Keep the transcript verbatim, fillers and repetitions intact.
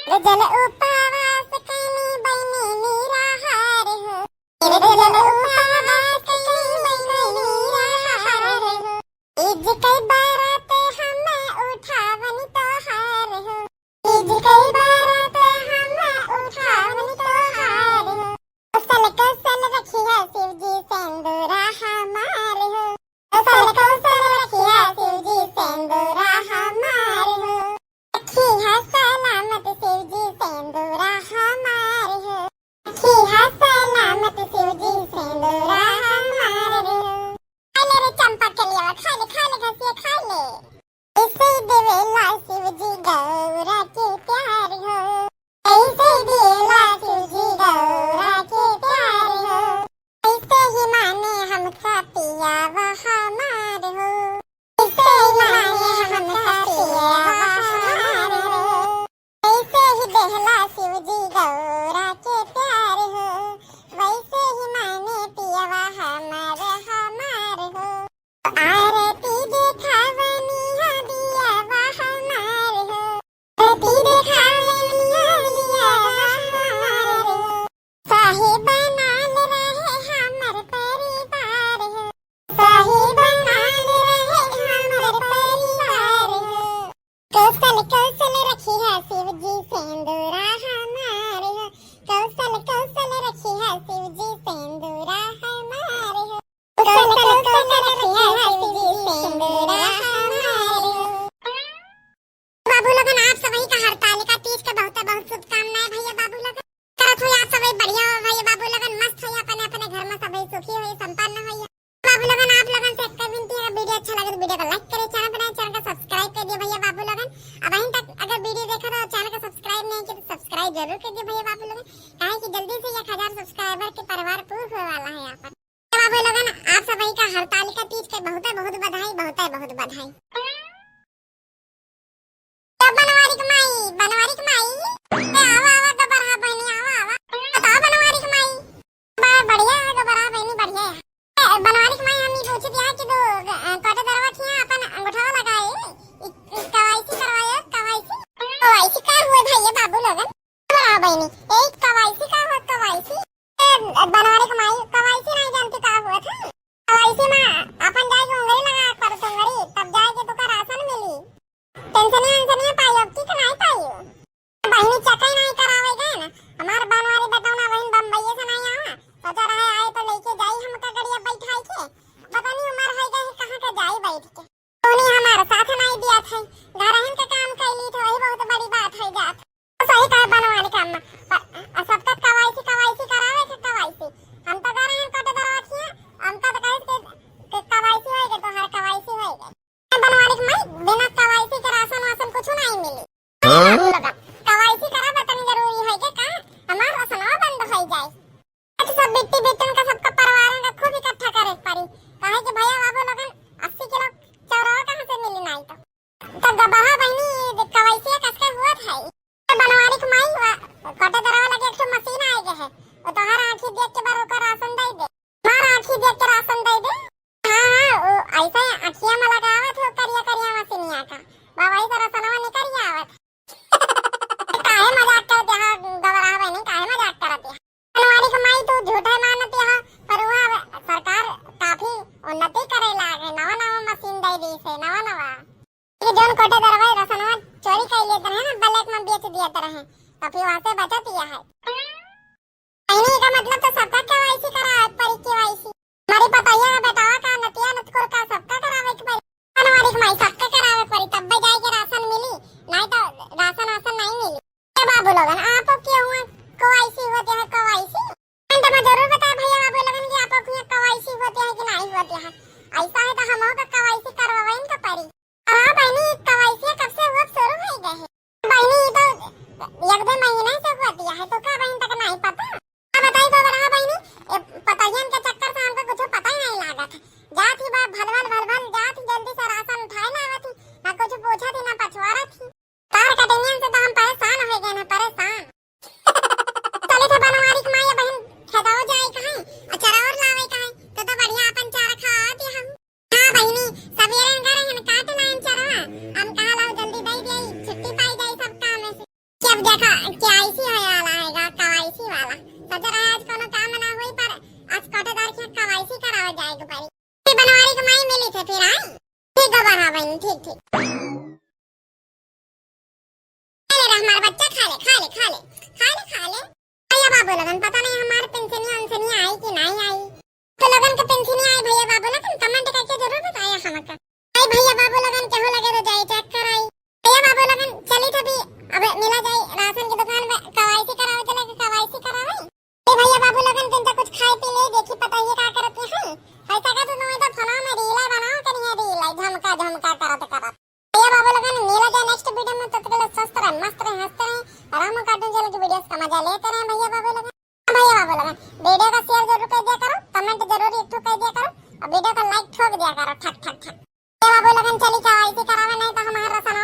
निर्जल उपवास कइनी बहिनी निराहार हो। निर्जल उपवास कइनी बहिनी निराहार हो। तीज कई बरत हम उठावन तोहार हो। तीज कई बरत हम उठावन तोहार हो। कौशल कौशल रखिया शिव जी सेंदुरा हमार हो। कौशल कौशल रखिया शिव जी सेंदुरा हमार हो। रखिया सलामत शिव जी सेंदुरा हमार हो। रखिया सलामत शिव जी सेंदुरा हमार हो। खा ले रे चंपा के लिए, खा ले, खा ले घसिया, खा ले। ऐसे देवेला शिव जी गौरा के प्यार हो। ऐसे देवेला शिव जी गौरा के प्यार हो। ऐसे ही माने हमका पियावा हमार हो। ऐसे ही माने हमका पियावा हमार हो। ऐसे ही देहला शिव जी गौरा के प्यार हो। वैसे ही माने पियावा हमार हमार हो। आरती देखावनी हा दियावा हमार हो। आरती देखावनी हा दियावा हमार हो। साहेब बनाल रहे हमर परिवार हो। साहेब बनाल रहे हमर परिवार हो। कौशल कौशल रखिया शिव जी सेंदुरा हमार हो। कौशल कौशल रखिया शिव जी सेंदुरा हमार हो। कौशल कौशल रखिया शिव जी सेंदुरा हमार हो। बाबू लोगन, आप सबही का हरतालिका तीज के बहुत बहुत शुभकामनाएं भैया बाबू लोगन। करत हुई आप सबही बढ़िया हो भैया बाबू लोगन, मस्त हुई अपने अपने घर में सबही सुखी हुई संपन्न हुई। बाबू लोगन, आप लोगन से एक विनती है, video अच्छा लगे तो video को like करे, channel बनाए, channel का subscribe कर दिया भैया बाबू लोगन। अबहिन तक अगर video देखा तो channel का subscribe नहीं किया तो subscribe जरूर कर दिया भैया बाबू लोगन, काहे कि जल्दी से एक हजार subscriber के परिवार पूर्ण होने वाला है यहाँ पर। बाबू लोगन, आप सबही का हरतालिका तीज के बहुते बहुत बधाई, बहुते बहुत बधाई। ए बनवारी के माई, बनवारी के माई, ए आवा, आवा, गबरहा बहिनी, आवा, आवा। बताओ बनवारी के माई। बड़ा बढ़िया है, गबरहा बहिनी, बढ़िया है। ए बनवारी के माई, हम ई पूछत यहाँ कि दो, अ, कोटेदरवा खिया अपन अंगूठवा लगाए, इ, इ, कवाइसी करवाए, कवाइसी। कवाइसी का हुआ भैया बाबू लोगन? गबरहा बहिनी, ए कवाइसी का हुआ, कवाइसी? ए बनवारी के माई, कवाइसी नहीं जानती का हुआ था? कवाइसी मा अपन जाए के उंगरी लगा पर उंगरी, तब जाए के तुका राशन मिली। पेंशनिया वेंशनिया पाई अब की नहीं पाई? बहिनी चकई नहीं करावे गए ना, हमार बनवारी बेटौना बहिन बम्बई से नहीं आवा, सोचा रहे आए तो लेके जाई हमका गड़िया बैठाई के, पता नहीं उम्र हो गए कहाँ के जाई बैठ के। तूनी हमार साथ नहीं दिया था, घरहन के काम कैली तो वही बहुत बड़ी बात है जात। सही कहे बनवारी के अम्मा, पर सबका कवाइसी, कवाइसी करावे के कवाइसी। हम तो घरहन कोटेदरवा खिया, हमका तो कहे के, के कवाइसी होई गए, तोहार कवाइसी होई गए। बनवारी के माई, बिना कवाइसी के राशन वासन कुछ नहीं मिली। हाँ? कवाइसी करावे तनी जरूरी है के का? हमार राशनवा बंद हो जाए। तो सब बिट्टी बिट्टन का सबका परिवारन का खूब इकट्ठा करे के पड़ी, काहे कि भैया बाबू लोगन अस्सी किलो चौरवा कहाँ से मिली नाई तो। तो गबरहा बहिनी, कवाइसी कसके हुआ था? बनवारी के माई, कोटेदरवा लगे एक ठो मशीन आए गए है, वो तोहर आँखी देख के बार ओकर राशन दे दे। हमार आँखी देख के राशन दे दे। हाँ, हाँ, वो ऐसा ही अँखिया में लगावत हो करिया करिया मशीनिया का, बाबा ऐसा राशनवा निकल आवत। काहे मजाक करत यहाँ गबरहा बहिनी, काहे मजाक करत यहाँ? बनवारी के माई तू झूठे मानत यहाँ, पर वहाँ सरकार काफी उन्नति करे लागे, नवा नवा मशीन दे दी से, नवा नवा। कि जौन कोटेदरवा राशनवा चोरी कर लेत रहे ना, ब्लैक में बेच देत रहे, तो फिर वहाँ से बचत यह है। बहिनी का मतलब तो सबका केवाईसी करावे के पड़ी, केवाईसी। हमारी पतोहिया का, बेटवा का, नतिया नतकुर का सबका करावे के पड़ी। बनवारी के माई सबका करावे के पड़ी, तब जाए के राशन मिली, नहीं तो राशन वासन नहीं मिली। ए बाबू लोगन, आप क्यों हुआ केवाईसी होते हैं, केवाईसी? comment में जरूर बताए भैया बाबू लोगन कि आप क्यों केवाईसी होते हैं कि नहीं होते हैं। ऐसा है तो हम का केवाईसी करवावे का पड़ी। हाँ बहिनी, केवाईसी कब से हुआ शुरू हो गए है? बहिनी, ई तो एक दो महीना से हुआ दिया है, तो का बहिन तक नहीं पता? का बताई गोबरहा बहिनी, ए पतोहियन के चक्कर से हमका कुछ पता ही नहीं लागत है। जात ही बा भलभल भलभल, जात ही जल्दी से राशन उठाए लावत ही, ना कुछ पूछत ही, ना पछवारत ही। तार कटनियन से तो हम परेशान हो गए ना, परेशान। चली थे बनवारी के माई बहिन खेतवा जाए कहीं, आ चरावर लावे कहीं, तो, तो बढ़िया अपन चारा खा आती हम। हाँ बहिनी, सवेरे घर हन काट लाइन चरवा, हम कहा लाओ जल्दी दे दे, छुट्टी पाई जाए सब काम में से। क्या अब देखा, केवाईसी होए वाला है, केवाईसी वाला। सोचे रहे आज कोनो काम ना होई, पर आज कोटेदार के केवाईसी करावे जाए के पड़ी। फिर बनवारी के माई मिली थे, फिर आई। ठीक है, बढ़ा बहन, ठीक, ठीक। खा ले रे हमार बच्चा, खा ले, खा ले, खा ले, खा ले, खा ले। भैया बाबू लोगन, पता नहीं हमार पेंशनिया उनसनिया आई कि नहीं आई। तो लोगन के पेंशनिया आई भैया बाबू लोगन, comment करके जरूर बताया हमका। आई भैया बाबू लोगन, केहू लगे तो जाए check कराई। भैया बाबू लोगन, चली तो भी अब मिला जाए राशन की दुकान में, केवाईसी करावे चले, केवाईसी करावे। ए भैया बाबू लोगन, तनी कुछ खाए पी ले, देखी पता ही का करत हैं। है सका तो तुम्हें तो फोन में रीला बनाओ, करिए रीला झमका झमका करत करत। भैया बाबू लोगन, मिला जाए next video में, तब तक के लिए स्वस्थ रहे, मस्त रहे, हंसते रहे। रामू cartoon channel की videos का मजा लेते रहे भैया बाबू लोगन। हाँ भैया बाबू लोगन, video का share जरूर कर दिया करो, comment जरूर एक ठो कर दिया करो, और video का like ठोक दिया करो, ठक ठक ठक। भैया बाबू लोगन, चली केवाईसी करावे, नहीं तो हमारा राशन